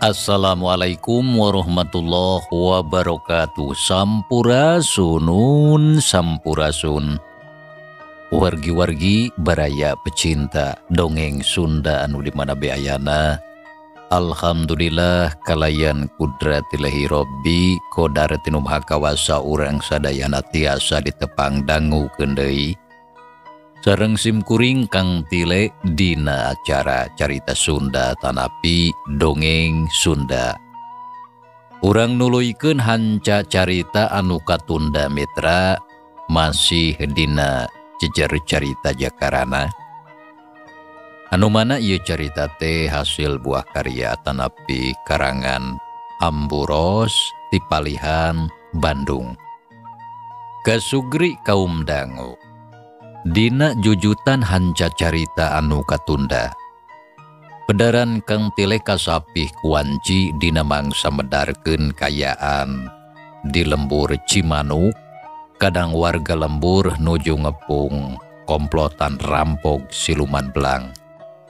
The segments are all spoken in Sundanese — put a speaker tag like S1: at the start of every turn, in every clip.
S1: Assalamualaikum warahmatullahi wabarakatuh. Sampurasunun sampurasun. Wargi-wargi baraya pecinta dongeng Sunda anu di mana be ayana. Alhamdulillah kalayan kudratillahi robbi kodar tinu maha kawasa urang sadayana tiasa ditepang dangu deui. Sareng simkuring Kang Tile dina acara carita Sunda tanapi dongeng Sunda. Urang nuluykeun hanca carita anu katunda mitra masih dina jejer carita Jakarana. Anu mana ieu carita teh hasil buah karya tanapi karangan Amburos Tipalihan Bandung. Kasugri kaum dangu. Dina jujutan hanca carita anu katunda. Pedaran Kang Tile kasapih kuanci dina mangsa medarkeun kayaan di lembur Cimanuk, kadang warga lembur nuju ngepung komplotan rampok siluman belang.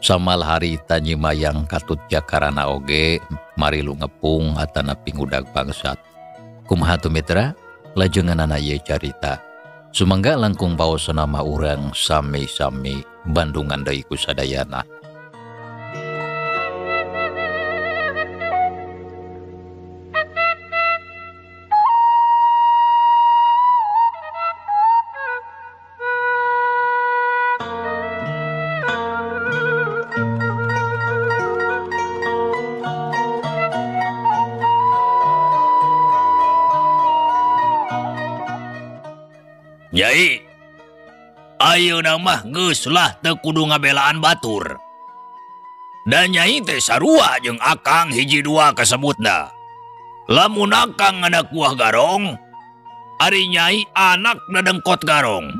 S1: Samal harita Nyi Mayang katut Jakarana oge marilu ngepung atanapi ngudag bangsat. Kumaha tuh mitra? Lajenganana ieu carita. Sumangga langkung paos nama urang sami-sami Bandungan deui ku sadayana.
S2: Nyai, ayeuna mah geus lah teu kudu ngabelaan batur. Dan nyai teh sarua jeung akang hiji dua kasebutna. Lamun akang anak buah garong, ari nyai anak dadengkot garong.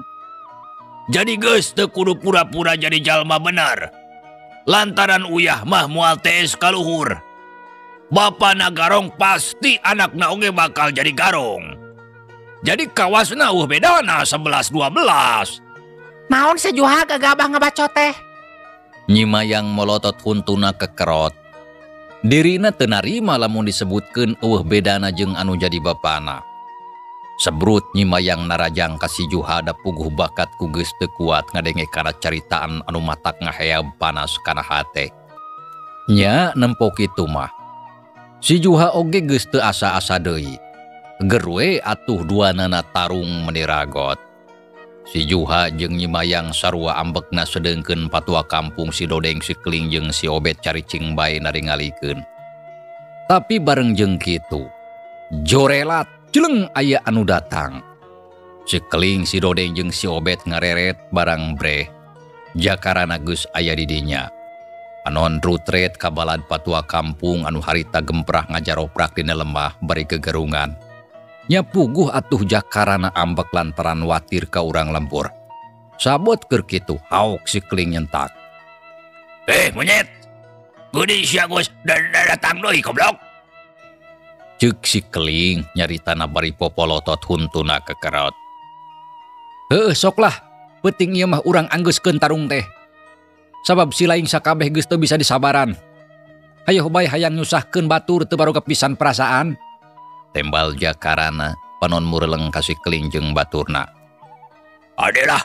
S2: Jadi geus teu kudu pura-pura jadi jalma benar. Lantaran uyah mah moal tees kaluhur. Bapana garong pasti anakna oge bakal jadi garong. Jadi kawasna eueuh bedana 11-12.
S3: Naon si Juha gagabah ngabacot teh?
S1: Nyi Mayang molotot huntuna kekerot. Dirina teu narima lamun disebutkeun eueuh bedana jeung anu jadi bapana. Sebrut Nyi Mayang narajang ka si Juha da puguh bakat ku geus teu kuat ngadenge kana caritaan anu matak ngaheab panas kana hate. Nya nempo kitu mah. Si Juha oge geus teu asa-asa deui. Gerwe atuh duanana tarung meniragot. Si Juha jeung Nyi Mayang sarua ambekna sedengkeun patua kampung si Dodeng si Keling jeung si Obet caricing bae naringalikeun. Tapi bareng jeung kitu, jorelat jeleng aya anu datang. Si Keling si Dodeng jeung si Obet ngareret barang breh. Jakarana geus aya di dinya. Anon rutret kabalad patua kampung anu harita gemprah ngajaroprak dina lemah bari gegerungan. Nya puguh atuh Jakarana ambek lantaran watir ka urang lembur. Sabot keur kitu hauk si Keling nyentak.
S2: Monyet. Geuning sia geus datang deui goblok.
S1: Ceuk si Keling nyaritana bari popolotot huntuna kekerot. Heuh sok lah, peuting ieu mah urang anggeuskeun tarung teh. Sabab si laing sakabeh geus teu bisa disabaran. Hayoh bae hayang nyusahkeun batur teu baroga pisan perasaan. Tembal Jakarana panon mureleng ka si Keling jeung baturna.
S2: Adelah,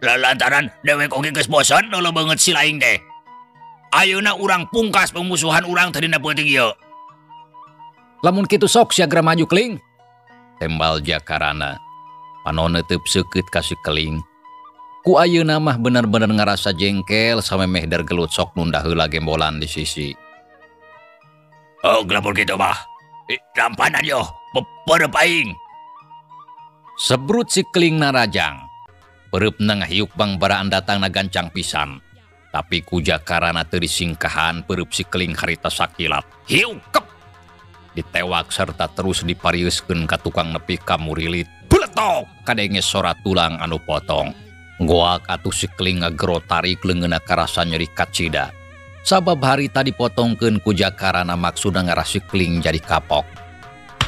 S2: lantaran dewek oge geus bosan leuleung beungeut si laing teh. Ayeuna urang pungkas pemusuhan urang teh dina peuting ieu.
S1: Lamun kitu sok sia geura maju Keling. Tembal Jakarana panon neuteub seukeut ka si Keling. Ku ayeuna mah bener-bener ngarasa jengkel samemeh dergelut sok nunda heula gembolan di sisi.
S2: Oh, lamun kitu mah. Rampanan yo, peureub aing.
S1: Sebrut si Keling narajang. Peureupna ngahiuk bangbaraan datangna gancang pisan. Tapi ku Jakarana teu disingkahan peureub si Keling harita sakilat. Hiuk kep. Ditewak serta terus dipariuskeun ka tukang nepi ka murilit. Beletok kadenge sora tulang anu potong. Goak atuh si Keling ngagero tarik leungeunna karasa nyeri kacida. Sabab harita dipotongkeun ku Jakarana maksudna ngarah si Keling jadi kapok.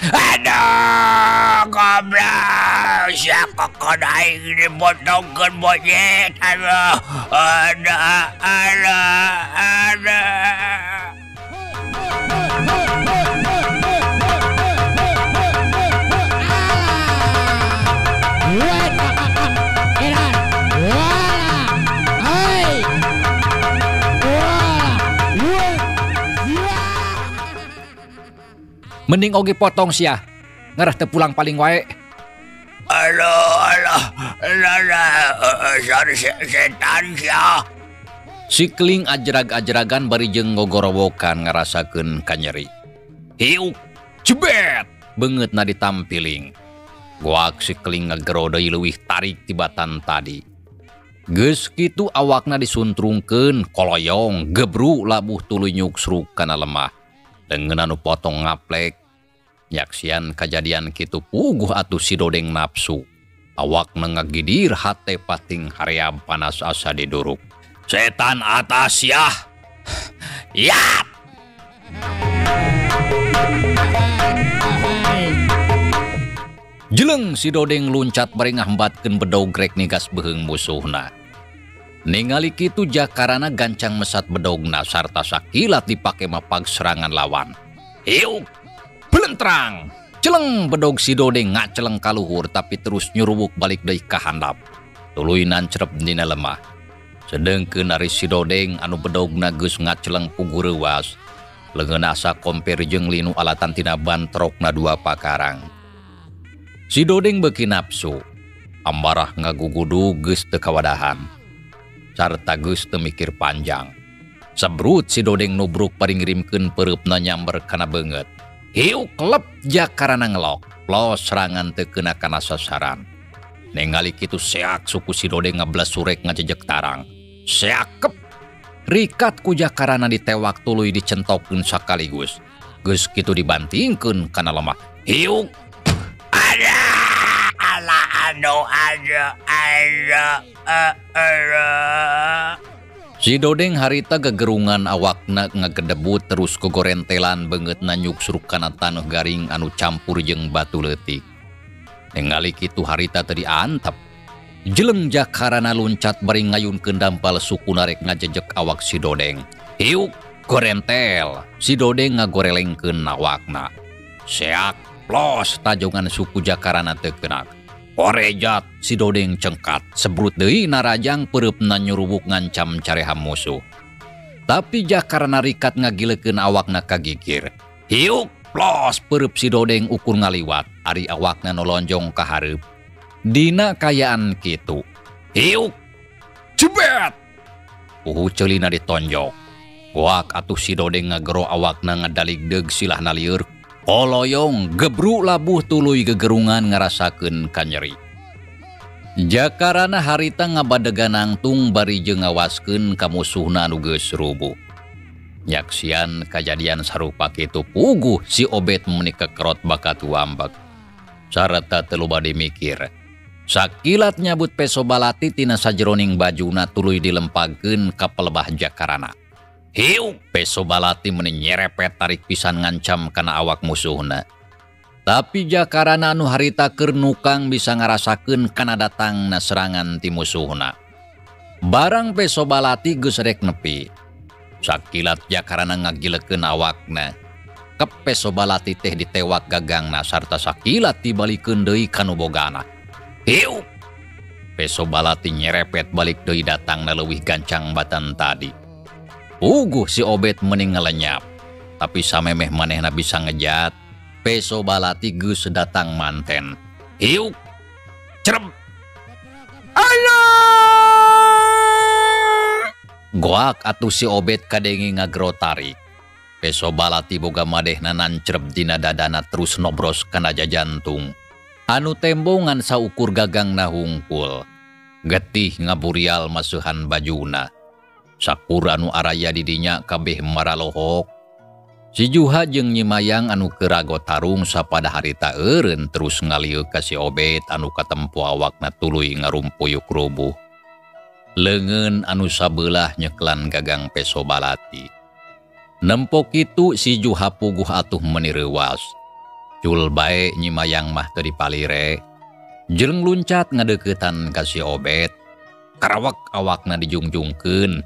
S2: Aduh, goblok, sia kokon aing dipotongkeun monyet. Aduh, aduh, aduh, aduh.
S1: Mending oge potong sia. Ngarah teu pulang paling wae.
S2: Alah alah alah setan sia.
S1: Si Keling ajrag-ajragan bari jeung ngogorowokan ngarasakeun kanyeri. Hiuk jebet beungeutna ditampiling. Goak si Keling ngagero deui leuwih tarik tibatan tadi. Geus kitu awakna disuntrungkeun koloyong gebru labuh tuluy nyuksruk kana lemah. Leungeun anu potong ngaplek. Nyaksian kajadian kitu puguh atuh si Dodeng nafsu. Awakna ngagidir hate pating haream panas asa diduruk.
S2: Setan atas ya. Yap.
S1: Jeleng si Dodeng luncat bari ngahambatkeun bedog rek nigas beuheung musuhna. Ningali kitu Jakarana gancang mesat bedogna sarta sakilat dipake mapag serangan lawan.
S2: Hiuk
S1: belentrang. Celeng bedog si Dodeng ngaceleng kaluhur tapi terus nyuruwuk balik deui ka handap. Tuluy nancerep dina lemah. Sedengkeun ari si Dodeng anu bedogna geus ngaceleng pugu reuwas. Leungeun asa komper jeung linu alatan tina bantrokna dua pakarang. Si Dodeng beuki nafsu, ambarah ngagugudu geus teu kawadahan. Sarta geus teu mikir panjang. Sebrut si Dodeng nubruk bari ngirimkeun peureupna nyamber kana beungeut. Hiuk klep Jakarana ngelok, plos serangan teu keuna kana sasaran. Ningali kitu seak suku si Dodeng ngablesurek ngajejek tarang. Seakep rikat ku Jakarana ditewak tuluy dicentokeun sakaligus. Geus kitu dibantingkeun kana lemah.
S2: Hiuk ada ala anu ada ada ada.
S1: Si Dodeng harita gegerungan awakna ngagedebut terus gogorentelan beungeutna nyuksruk kana taneuh garing anu campur jeung batu leutik. Ningali kitu harita teu diantep. Jeleng Jakarana luncat bari ngayunkeun dampal sukuna rek ngajejek awak si Dodeng. Hiuk gorentel, si Dodeng ngagorelengkeun awakna. Seak plos tajongan suku Jakarana teu kena. Korejat si Dodeng cengkat, sebrut deui narajang peureupna nyuruwuk ngancam careha musuh. Tapi Jakarana rikat ngagilekeun awakna kagigir. Hiuk plos peureub si Dodeng ukur ngaliwat, ari awakna nu lonjong ka hareup. Dina kayaan kitu. Hiuk jebet. Uhu ceulina ditonjok. Goak atuh si Dodeng ngagero awakna ngadaligdeug silahna lieur. Koloyong gebru labuh tuluy gegerungan ngarasakeun kanyeri. Jakarana harita ngabadegan nangtung bari jeung ngawaskeun ka musuhna anu geus rubuh. Nyaksian kajadian sarupa kitu puguh si Obet meuni kekerot bakat wambek. Sarta teu loba dimikir. Sakilat nyabut peso balati tina sajeroning bajuna tuluy dilempagkeun ka pelebah Jakarana. Hiuk peso balati meuni nyerepet tarik pisan ngancam kana awak musuhna. Tapi Jakarana anu harita keur nukang bisa ngarasakeun kana datangna serangan ti musuhna. Barang peso balati geus rek nepi. Sakilat Jakarana ngagilekeun awakna. Kep peso balati teh ditewak gagangna sarta sakilat dibalikeun deui ka nu bogana. Hiuk peso balati nyerepet balik deui datangna leuwih gancang batan tadi. Puguh si Obet mending ngelenyap. Tapi samemeh manehna bisa ngejat, peso balati geus datang manten. Hiuk cerem.
S3: Alah!
S1: Goak atuh si Obet kadenge ngagero tarik. Peso balati boga madehna nancreb dina dadana terus nobros kana jajantung. Anu tembongan saukur gagangna hungkul. Getih ngaburial masuhan bajuna. Sakur anu araya didinya kabeh maralohok. Si Juha jeung Nyi Mayang anu keur rago tarung sapada harita eureun terus ngalieu ka si Obet anu katempo awakna tuluy ngarumpuyuk rubuh. Leungeun anu sabelah nyeklan gagang peso balati. Nempo kitu si Juha puguh atuh meuni reuwas. Cul bae Nyi Mayang mah teu dipalire. Jeung luncat ngadeuketan ka si Obet. Karawak awakna dijungjungkeun.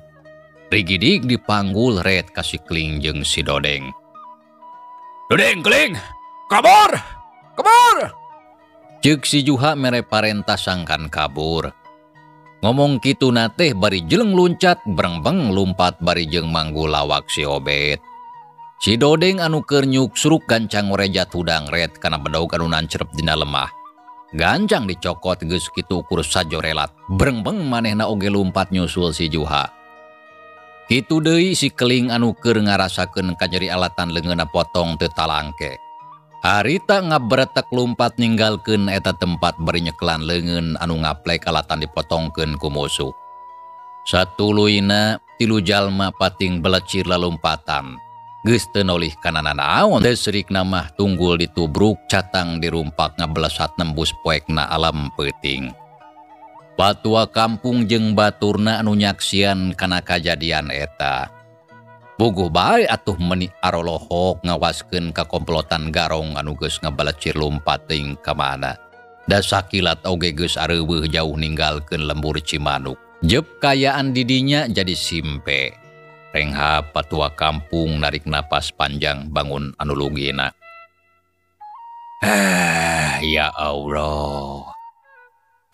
S1: Rigidig dipanggul red ka si Kling jeung si Dodeng.
S2: Dodeng, Kling, kabur! Kabur!
S1: Ceuk si Juha mere parentah sangkan kabur. Ngomong kitu na teh bari jeleng luncat brengbeng lumpat bari jeung manggul lawak si Obet. Si Dodeng anu keur nyuksruk gancang ngorejat hudang ret kana bedog anu nancerep dina lemah. Gancang dicokot geus kitu ukur sajorelat. Brengbeng manehna oge lumpat nyusul si Juha. Kitu deui si Keling anu keur ngarasakeun kanyeri alatan leungeunna potong teu talangke. Harita ngabretek lumpat ninggalkeun eta tempat bari nyekelan leungeun anu ngaplek alatan dipotongkeun ku musuh. Satuluyna tilu jalma pating belecir lalumpatan. Geus teu nolih kana nanaon teu serikna mah tunggul ditubruk catang dirumpak ngabelesat nembus poekna alam peuting. Patua kampung jeung baturna anu nyaksian kana kajadian eta. Buguh bae atuh meuni arolohok ngawaskeun ka komplotan Garong anu geus ngabalecir lumpat teuing ka mana. Da sakilat oge geus areuweuh jauh ninggalkeun lembur Cimanuk. Jep kayaan didinya jadi simpe. Rengha patua kampung narik napas panjang bangun anu lugina. Ah, ya Allah.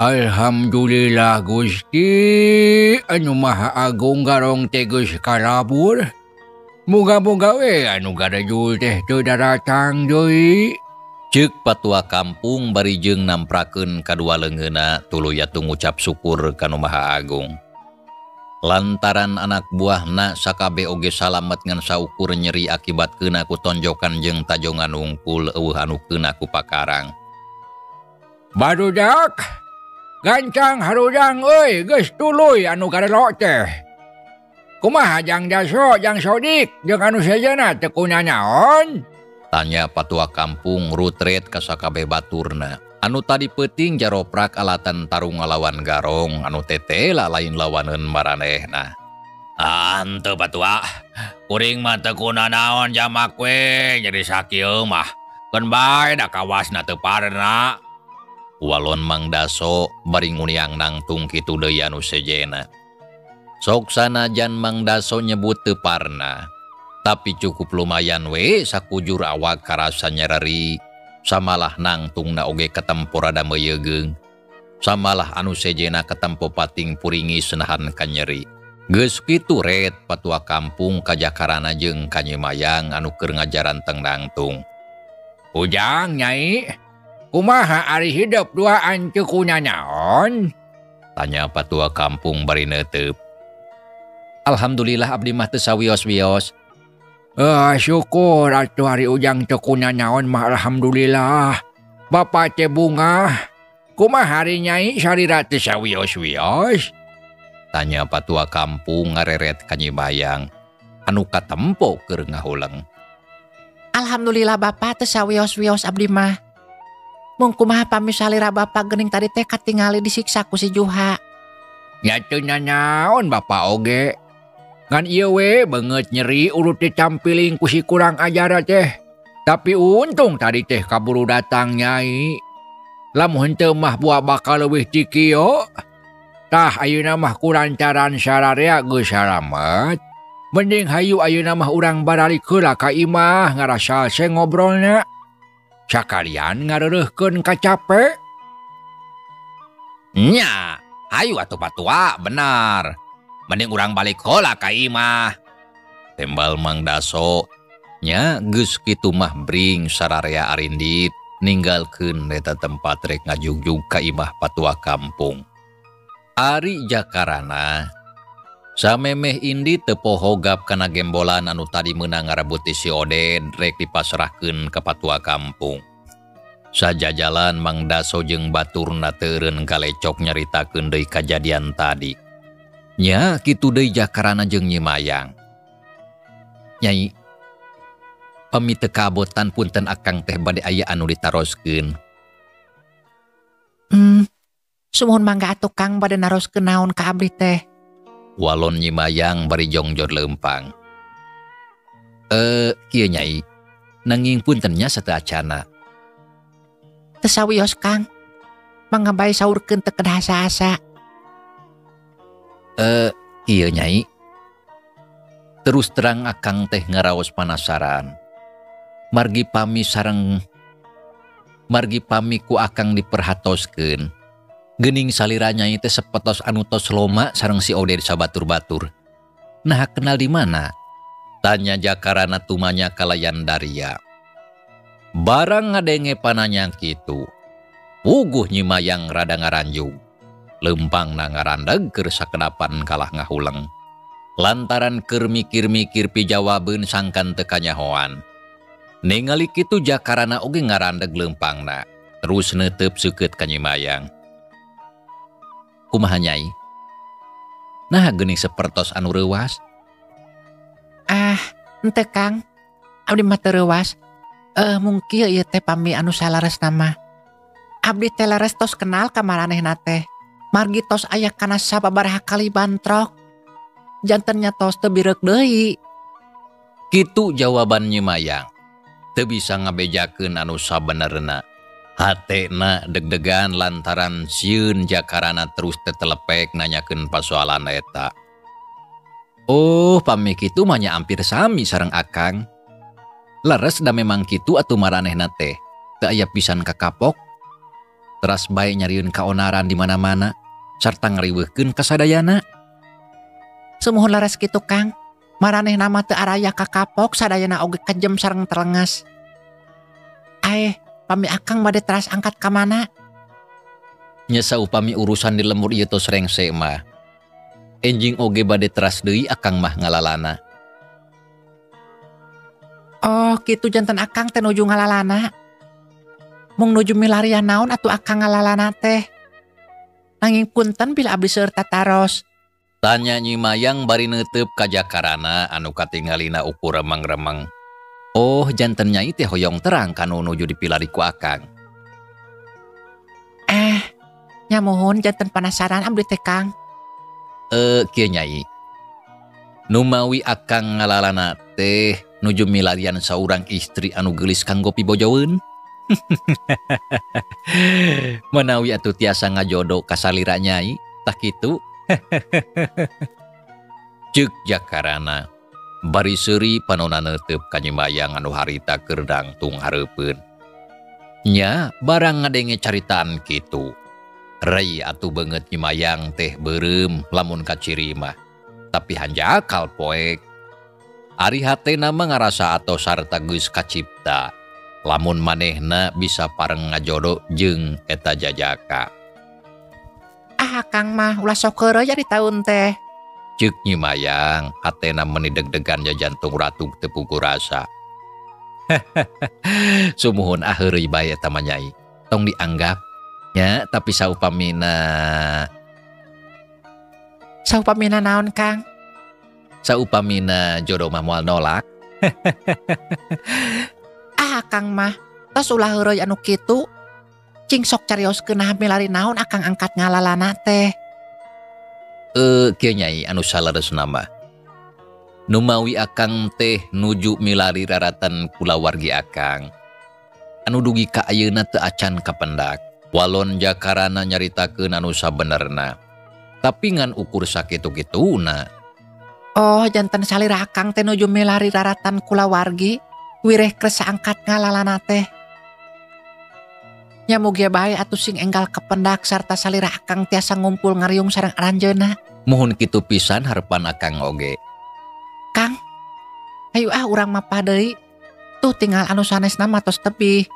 S3: Alhamdulillah Gusti anu Maha Agung Garong teh geus kalabur. Muga-muga we anu garejul teh teu daratang deui.
S1: Ceuk patua kampung bari jeung namprakeun kadua leungeunna tuluy atuh ngucap syukur ka Nu Maha Agung. Lantaran anak buahna sakabe oge salamet ngan saukur nyeri akibat keuna ku tonjokan jeung tajongan wungkul eueuh anu keuna ku pakarang.
S3: Barudak gancang harudang euy geus tuluy anu garelo teh. Kumaha jang Daso jang Sodik jeung anu sejenna teu kunanaon?
S1: Tanya patua kampung rutret ka sakabeh baturna. Anu tadi peuting jaroprak alatan tarung ngalawan Garong anu tetela lain lawaneun maranehna.
S2: Henteu patua, kuring mah teu kunanaon jamak we jadi sakieu mah. Keun bae da kawasna teu parna.
S1: Walon Mang Daso bari nguniang nangtung kitu deui anu sejenna. Sok sanajan Mang Daso nyebut teu parna, tapi cukup lumayan we sakujur awak karasa nyereri. Samalah nangtungna oge katempo rada meuyegeung. Samalah anu sejena katempo pating puringis nahan kanyeri. Geus kitu ret patua kampung kajakarana jeung ka Nyi Mayang anu keur ngajaran teng nangtung.
S3: Ujang Nyai, kumaha ari hidup duaan teu kunanaon?
S1: Tanya patua kampung bari neuteup. Alhamdulillah abdi mah teu sawios-wios.
S3: Syukur atuh ari Ujang teu kunanaon mah alhamdulillah. Bapak teh bungah. Kumaha ari Nyai sarira teu sawios-wios?
S1: Tanya patua kampung ngareret ka Nyi Mayang anu katempo keur ngahuleng.
S4: Alhamdulillah bapak teu sawios-wios abdi mah. Mung kumaha pami salira bapak geuning tadi teh katingali disiksa ku si Juha.
S3: Nya teu nanaon bapak oge. Ngan ieu we beungeut nyeri urut dicampiling ku si kurang ajar teh. Tapi untung tadi teh kaburu datang Nyai. Lamun henteu mah buah bakal leuwih ti kieu. Tah ayeuna mah kulantaran sararea geus salamet. Mending hayu ayeuna mah urang baralik heula ka imah ngarasa se ngobrolna. Sakalian ngareureuhkeun kacape.
S2: Nya, hayu atuh patua benar. Mending urang balik heula ka imah.
S1: Tembal Mang Daso nya geus kitu mah bring sararea arindit ninggalkeun eta tempat rek ngajugjug ka imah patua kampung. Ari jakarana samemeh indi teu pohogap kana gembolan anu tadi meunang ngarebut ti si Oded rek dipasrahkeun ka patua kampung. Sajajalan Mang Daso jeung baturna teureun galecok nyaritakeun deui kajadian tadi. Nya kitu deui jakarana jeung Nyi Mayang. Nyai, pami teu kabotan punten akang teh bade aya anu ditaroskeun.
S4: Sumuhun mangga atuh Kang bade naroskeun naon ka abdi teh.
S1: Walon Nyi Mayang bari jongjor leumpang. Kieu Nyai, nanging punten nya sateuacana.
S4: Teu sawios Kang, mangga bae saurkeun teu kedah asa-asa.
S1: Iya Nyai. Terus terang akang teh ngaraos panasaran. Margi pami ku akang diperhatoskeun. Geuning salira Nyai teh sepetos anu tos loma sareng si Oded sabatur-batur. Nah kenal di mana? Tanya Jakarana tumanya kalayan daria. Barang ngadenge pananya kitu, puguh Nyi Mayang rada ngaranjug. Lempangna ngarandeg keur sakedapan kalah ngahuleng. Lantaran keur mikir-mikir pijawabeun sangkan teu kanyahoan. Ningali kitu Jakarana oge ngarandeg lempangna, terus neuteup seukeut ka Nyi Mayang. Kumaha Nyai? Nah geuning sapertos anu reuwas.
S4: Ah, henteu Kang. Abdi mah teu reuwas. Mungkin ieu teh pami anu salaresna mah. Abdi teh leres tos kenal ka maranehna teh. Margi tos aya kana sababaraha kali bantrok. Janten nya tos teu bireuk deui.
S1: Kitu jawaban Nyi Mayang. Teu bisa ngabejakeun anu sabenerna. Hatena deg-degan lantaran sieun Jakarana terus tetelepek nanyakeun pasoalan eta. Oh, pami kitu mah nya ampir sami sareng Akang. Leres da memang kitu atuh maranehna teh. Teu aya pisan kakapok. Teras bae nyarieun kaonaran di mana-mana sarta ngariweuhkeun kasadayana.
S4: Sumuhun leres kitu Kang. Maranehna mah teu araya kakapok sadayana oge kejem sareng telengas. Aeh, pami Akang bade teras angkat ka mana?
S1: Nya saupami urusan di lembur ieu tos rengse mah. Enjing oge bade teras deui Akang mah ngalalana.
S4: Oh, kitu janten Akang teh nuju ngalalana. Mung nuju milarian naon atuh Akang ngalalana teh. Nanging punten bila abdi seueur tataros.
S1: Tanya Nyi Mayang bari neuteup ka Jakarana anu katingalina ukur remeng-remeng. Oh, janten Nyai teh hoyong terang kanu nuju dipilari ku Akang.
S4: Nya muhun janten penasaran abdi teh Kang.
S1: Kieu Nyai. Numawi Akang ngalalana teh nuju milarian saurang istri anu geulis kanggo pibojoeun. Manawi atuh tiasa ngajodo ka salira Nyai, tah kitu. Ceuk Jakarana bari seuri panona neuteup ka Nyi Mayang anu harita keur dangtung hareupeun. Nya barang ngadenge caritaan kitu. Rei atuh beungeut Nyi Mayang teh beureum lamun kaciri mah. Tapi hanjakal poek. Ari hatena mah ngarasa atos sarta geus kacipta. Lamun manehna bisa pareng ngajodo jeung eta jajaka.
S4: Ah, Kang mah ulah sok heureuy ari taun teh.
S1: Ceuk Nyi Mayang hatena meuni deg-degan ja jantung ratug teu puguh rasa. Sumuhun ah heureuy bae eta mah Nyai. Tong dianggap nya tapi saupamina.
S4: Saupamina naon Kang?
S1: Saupamina jodoh mah moal nolak.
S4: Ah, Kang mah tos ulah heureuy anu kitu. Cing sok carioskeun nah milari naon Akang angkat ngalalana teh.
S1: Kieu Nyai anu saleresna mah. Numawi Akang teh nuju milari raratan kulawargi Akang. Anu dugi ka ayeuna teu acan kapendak. Walon Jakarana nyaritakeun anu sabenerna. Tapi ngan ukur sakitu-kituna.
S4: Oh, janten salira Akang teh nuju milari raratan kulawargi, wireh kersa angkat ngalalana teh. Nya mugia bae atuh sing enggal kependak sarta salira Akang tiasa ngumpul ngariung sareng aranjeunna.
S1: Muhun kitu pisan harepan Akang oge.
S4: Kang, ayo ah urang mapah deui. Tuh tinggal anu sanesna mah tos tebih.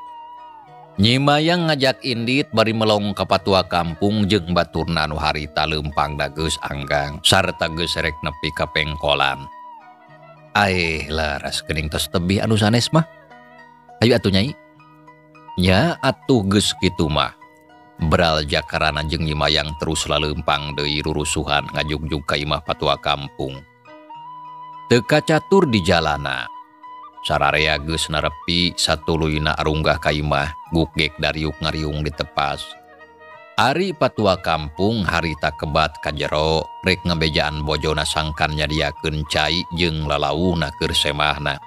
S1: Nyi Mayang ngajak indit bari melong ka patua kampung jeung baturna anu harita leumpang geus anggang sarta geus rek nepi ka pengkolan. Aeh laras geuning tos tebih anu sanes mah. Ayo atuh Nyai. Nya atuh geus kitu mah. Beral Jakarana jeung Nyi Mayang terus laleumpang deui rurusuhan ngajugjug ka imah patua kampung. Teu kacatur di jalana. Sararea geus narepi satuluyna arunggah ka imah gugek dariuk ngariung ditepas. Ari patua kampung harita kebat ka jero rek ngabejaan bojona sangkan nyadiakeun cai jeung lalauhna keur semahna.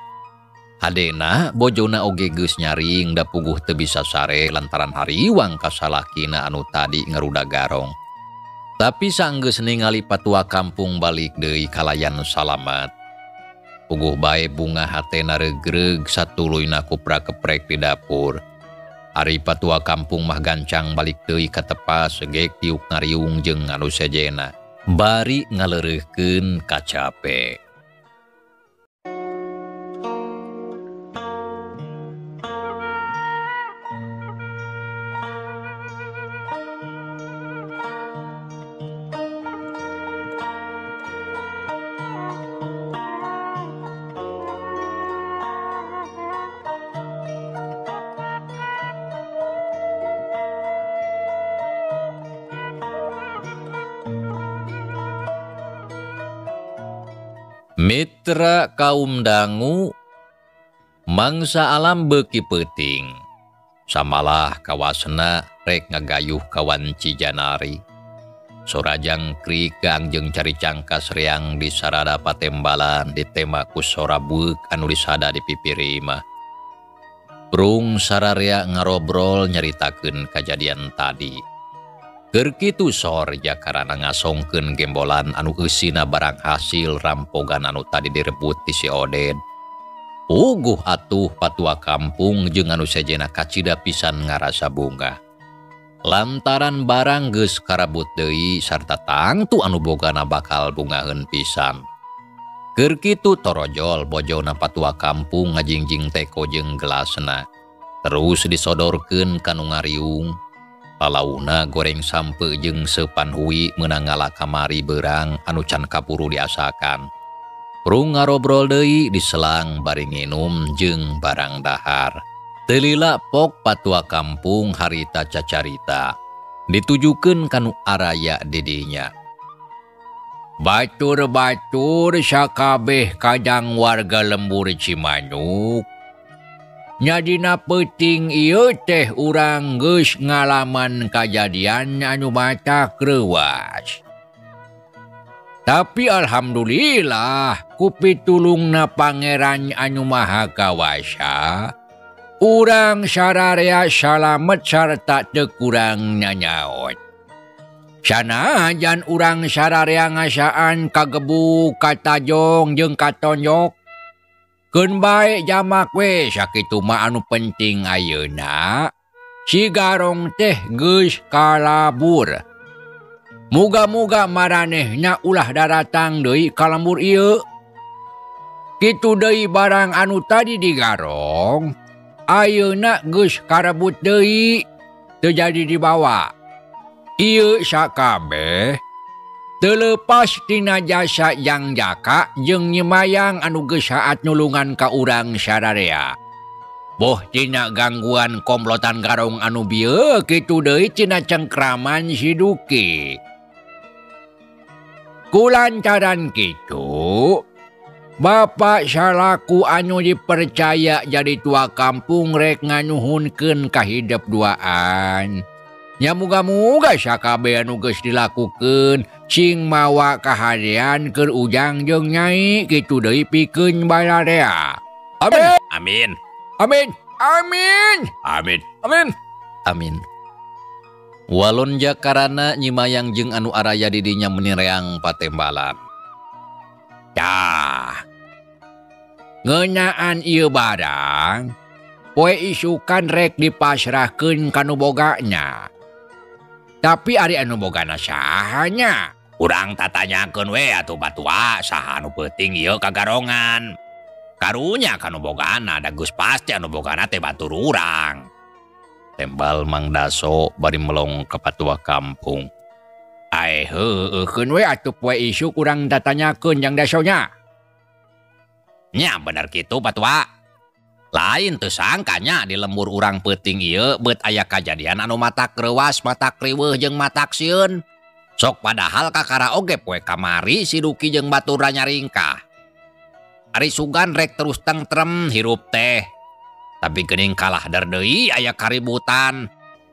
S1: Hadena bojona oge geus nyaring da puguh teu bisa sare lantaran hariwang ka salakina anu tadi ngaruda garong. Tapi sanggeus ningali patua kampung balik deui kalayan salamat. Puguh bae bunga hatena regreg satuluyna kupra keprek di dapur. Ari patua kampung mah gancang balik deui ka tepas gek tiuk ngariung jeung anu sejena. Bari ngaleureuhkeun kacape. Mitra kaum dangu mangsa alam beuki peuting. Samalah kawasna rek ngagayuh kawan Cijanari. Sora jangkrik gaang jeung cari cangkas reang di sarada patembalan ditema ku sora bueuk anu disada di pipir imah. Prung sararea ngarobrol nyaritakeun kajadian tadi. Keur kitu sor jakarana ngasongkeun gembolan anu eusina barang hasil rampogan anu tadi direbut ti si Oded. Puguh atuh patua kampung jeung anu sejena kacida pisan ngarasa bungah. Lantaran barang geus karabut deui sarta tangtu anu bogana bakal bungaheun pisan. Keur kitu torojol bojona patua kampung ngajingjing teko jeung gelasna. Terus disodorkeun ka nu ngariung. Palauna goreng sampe jeung seupan hui meunang ngala kamari beurang anu can kapuru diasakan. Prung ngarobrol deui diselang bari nginum jeung barang dahar. Teu lila pok patua kampung harita cacarita. Ditujukeun ka nu araya di dinya.
S3: Batur-batur sakabeh kajang warga lembur Cimanuk. Nyadina peuting ieu teh urang geus ngalaman kajadian anu matak reuwas. Tapi alhamdulillah ku pitulungna Pangeran anu Maha Kawasa, urang sararea salamet sarta teu kurang nyanyaon. Sanajan urang sararea ngasaan kagebuk, katajong jeung katonjok. Keun bae jamak we sakitu mah anu penting ayeuna si Garong teh geus kalabur. Muga-muga maranehna ulah daratang deui ka lembur ieu. Kitu deui barang anu tadi digarong ayeuna geus karebut deui teu jadi dibawa. Ieu sakabeh teu leupas tina jasa Jang Jaka jeung Nyimayang anu geus saat nulungan ka urang sararea. Boh tina gangguan komplotan Garong anu bieu kitu deui tina cengkraman si Duki. Kulantaran kitu, Bapak salaku anu dipercaya jadi tua kampung rek nganuhunkeun kahidep duaan. Nya muga-muga sakabeh anu geus dilakukeun sing mawa kahadean keur Ujang jeung Nyai kitu deui pikeun balarea. Amin.
S2: Amin.
S3: Amin. Amin.
S2: Amin.
S3: Amin.
S1: Amin. Walon jakarana Nyimayang jeung anu araya di dinya menireang patembalan.
S3: Tah. Ngeunaan ieu barang poe isukan rek dipasrahkeun ka nu bogana. Tapi ari anu bogana saha nya?
S2: Urang tatanyakeun we atuh batua saha anu peuting ieu kagarongan. Karunya ka nu bogana da geus pasti anu bogana teh batur urang.
S1: Tembal Mang Daso bari melong ka patua kampung.
S3: Ae heueuh keun we atuh poe isuk urang tatanyakeun Jang Daso nya.
S2: Nya bener kitu patua. Lain teu sangkanya di lembur urang peuting ieu beut aya kajadian anu matak reuwas, matak riweuh jeung matak sieun. Sok padahal kakara oge poe kamari si Duki jeung baturna nyaringkah. Ari sugan rek terus tentrem hirup teh. Tapi geuning kalah der deui aya kaributan.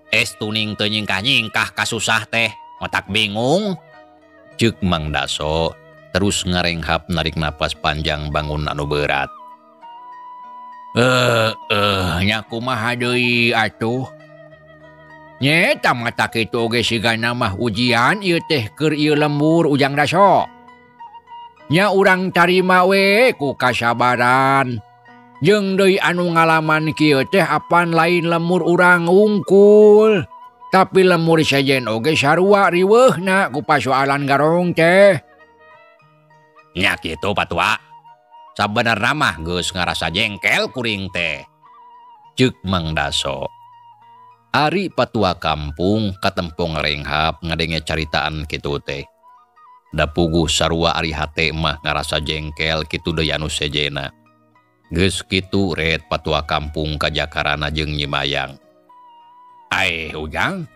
S2: Es tuning teu nyingkah-nyingkah kasusah teh, otak bingung.
S1: Ceuk Mang Daso terus ngarenghap narik napas panjang bangun anu berat.
S3: Nya kumaha deui atuh? Nyeta mata kitu oge sigana mah ujian ieu teh keur ieu lembur Ujang Daso. Nya urang tarima we ku kasabaran. Jeung deui anu ngalaman kieu teh apan lain lemur urang wungkul. Tapi lemur sejen oge sarua riweuhna ku pasoalan Garong teh.
S2: Nya kitu patua. Sabenerna mah geus ngarasa jengkel kuring teh.
S1: Ceuk Mang Daso. Ari patua kampung katempo ngarenghap ngadenge caritaan kitu teh. Da puguh sarua ari hate mah ngarasa jengkel kitu deui anu sejena. Geus kitu ret patua kampung ka Jakarana jeung Nyimayang.
S3: Ae Ujang,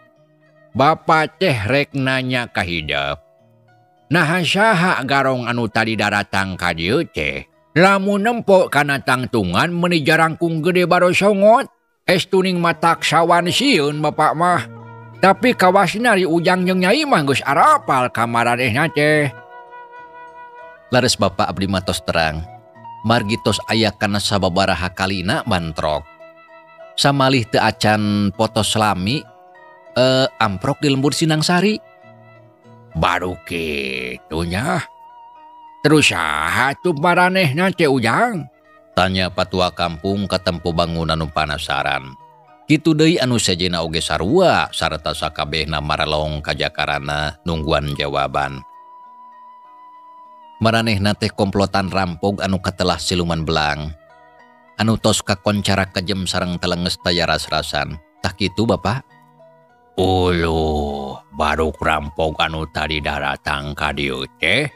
S3: Bapak teh rek nanya ka hidep. Nah saha garong anu tadi daratang ka dieu teh? Lamun nempo kana tangtungan meuni jarangkung gede barosongot. Estuning matak sawan sieun bapak mah. Tapi kawasna ri Ujang jeung Nyai mah geus arapal ka maranehna teh.
S1: Lares bapak abdi mah tos terang. Margi tos aya kana sababaraha kalina bantrok. Samalih teu acan potos lami amprok di lembur Sinangsari.
S3: Baru kitu nya. Terus saha tuh maranehna teh Ujang?
S1: Tanya patua kampung katempo bangunan nu panasaran. Kitu deui anu sejenna oge sarua sarta sakabehna maralong ka jakarana nungguan jawaban. Maranehna teh komplotan rampog anu katelah siluman belang. Anu tos kakoncara kejem sareng telenges taya ras-rasan. Tah kitu bapak?
S3: Uluh, baru rampog anu tadi daratang ka dieu teh.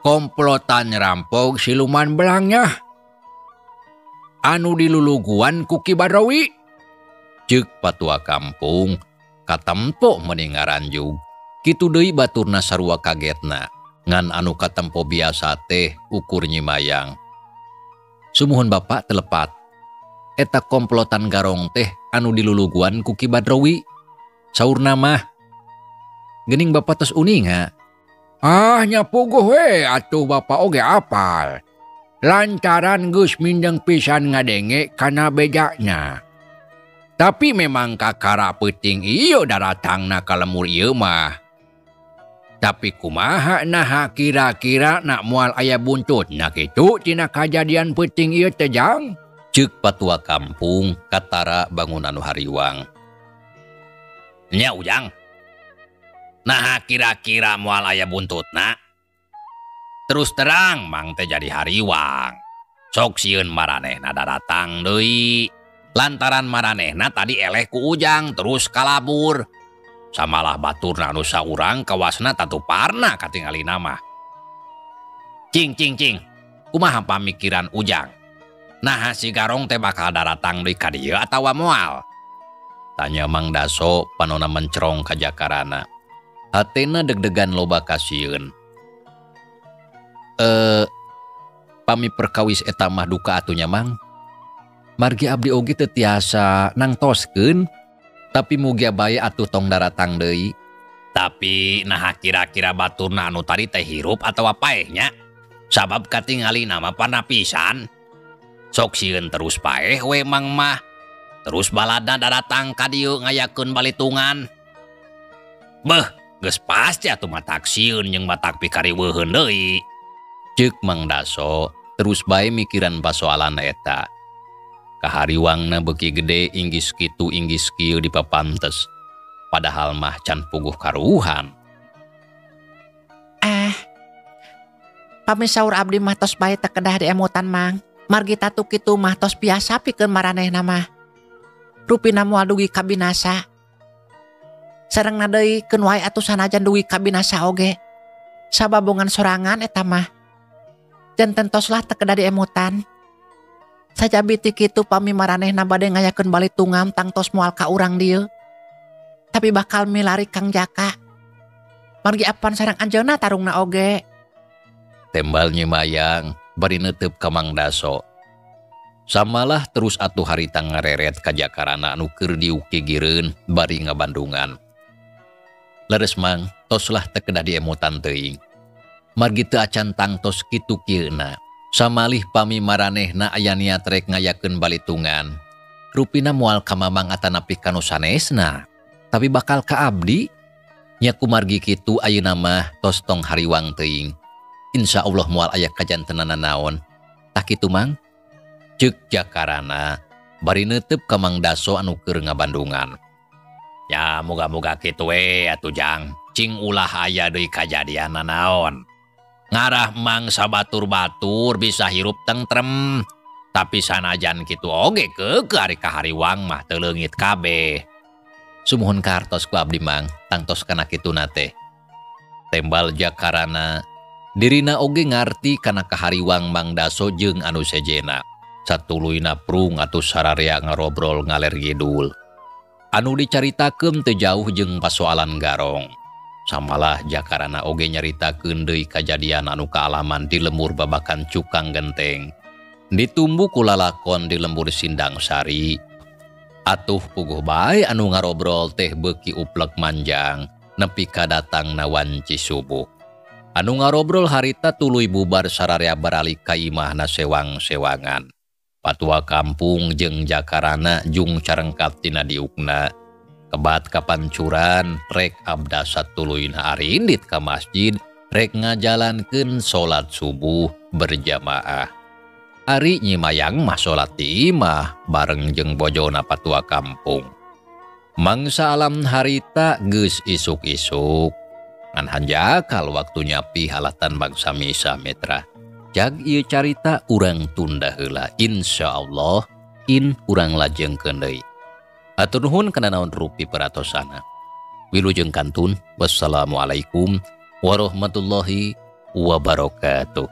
S3: Komplotan rampog siluman belangnya. Anu diluluguan ku Ki Badrowi.
S1: Ceuk patua kampung katempo meni ngaranjug. Kitu deui baturna sarua kagetna. Ngan anu katempo biasa teh ukur nyimayang. Sumuhun bapak telepat. Eta komplotan garong teh anu diluluguan ku Ki Badrowi. Saurna mah geuning bapak tos uninga.
S3: Ah nya puguh we atuh bapak oge apal. Lantaran geus mindeng pisan ngadenge kana bejana. Tapi memang kakara peuting ieu daratangna ka lemur ieu mah. Tapi kumaha naha kira-kira nak moal aya buntutna kitu tina kajadian peuting ieu teh Jang?
S1: Ceuk patua kampung katara bangunan nu hariwang.
S2: Nya Ujang. Naha kira-kira moal aya buntutna? Terus terang mang teh jadi hariwang. Sok sieun maranehna daratang deui. Lantaran maranehna tadi eleh ku Ujang terus kalabur. Samalah baturna anu saurang kawasna tatuparna katingalina mah. Cing cing cing. Kumaha pamikiran Ujang? Naha si garong teh bakal daratang deui ka dieu atawa moal?
S1: Tanya Mang Daso panona mencerong ka jakarana. Hatena deg-degan loba kasieun. Pami perkawis eta mah duka atuh nya Mang. Margi abdi oge teu tiasa nangtoskeun, tapi mugia bae atuh tong daratang deui.
S2: Tapi naha kira-kira baturna anu tadi teh hirup atawa paeh nya? Sabab katingalina mah panapisan. Sok sieun terus paeh we Mang mah. Terus balada daratang ka dieu ngayakeun balitungan. Beuh, geus pasti atuh matak sieun jeung matak pikariweuheun deui.
S1: Ceuk Mang Daso terus bae mikiran pasoalan eta. Kahariwangna beuki gede inggis kitu inggis kieu dipapantes. Padahal mah can puguh karuhan.
S4: Pami saur abdi mah tos bae teu kedah diemutan Mang. Margi tatu kitu mah tos biasa pikeun maranehna mah. Rupina moal dugi ka binasa. Sarengna deui keun wae atuh sanajan dugi ka binasa oge. Sababongan sorangan eta mah. Janten toslah teu kedah diemutan. Sajabi ti kitu pami maranehna bade ngayakeun balitungam tangtos moal ka urang dieu. Tapi bakal milari Kang Jaka. Margi apan sareng anjeunna tarungna oge.
S1: Tembal nyimayang bari neuteup ka Mang Daso. Samalah terus atuh harita ngareret ka jakarana anu keur diukigireun bari ngabandungan. Leres Mang, toslah teu kedah diemutan teuing. Margi teu acan tangtos kitu kieuna. Samalih pami maranehna aya niat rek ngayakeun balitungan. Rupina moal ka Mamang atanapi ka nu sanesna, tapi bakal ka abdi. Nya kumargi kitu ayeuna mah tos tong hariwang teuing. Insya Allah moal aya kajantenan naon. Tah kitu Mang? Ceuk jakarana bari neuteup ka Mang Daso anu keur ngabandungan.
S2: Ya moga-moga kitu we atuh Jang. Cing ulah aya deui kajadian naon. Ngarah Mang sabatur-batur bisa hirup tentrem. Tapi sanajan kitu oge keukeuh ari kahariwang mah teu leungit kabeh.
S1: Sumuhun kartos ku abdi Mang, tangtos kana kituna teh. Tembal jakarana dirina oge ngarti kana kahariwang Mang Daso jeung anu sejena. Satuluyna prung atuh sararea ngarobrol ngaler ngidul. Anu dicaritakeun teu jauh jeung pasoalan garong. Samalah Jakarana oge nyaritakeun deui kajadian anu kaalaman di lembur babakan cukang genteng. Ditumbu ku lalakon di lembur Sindang Sari. Atuh puguh bae anu ngarobrol teh beuki uplek manjang nepi ka datangna wanci subuh. Anu ngarobrol harita tuluy bubar sararea baralik ka imahna sewang-sewangan. Patua kampung jeung Jakarana jung carengkat tina diukna. Kebat kapancuran rek abdasa tuluyna arindit ka masjid rek ngajalankeun salat subuh berjamaah. Ari Nyi Mayang mah salat di imah bareng jeung bojona patua kampung. Mangsa alam harita geus isuk-isuk. Ngan hanjakal waktu nyapi halatan bangsa misa mitra. Jag ieu carita urang tunda heula, insyaallah in urang lajengkeun deui. Hatur nuhun kana naon rupi peratosana. Wilujeng kantun. Wassalamualaikum warahmatullahi wabarakatuh.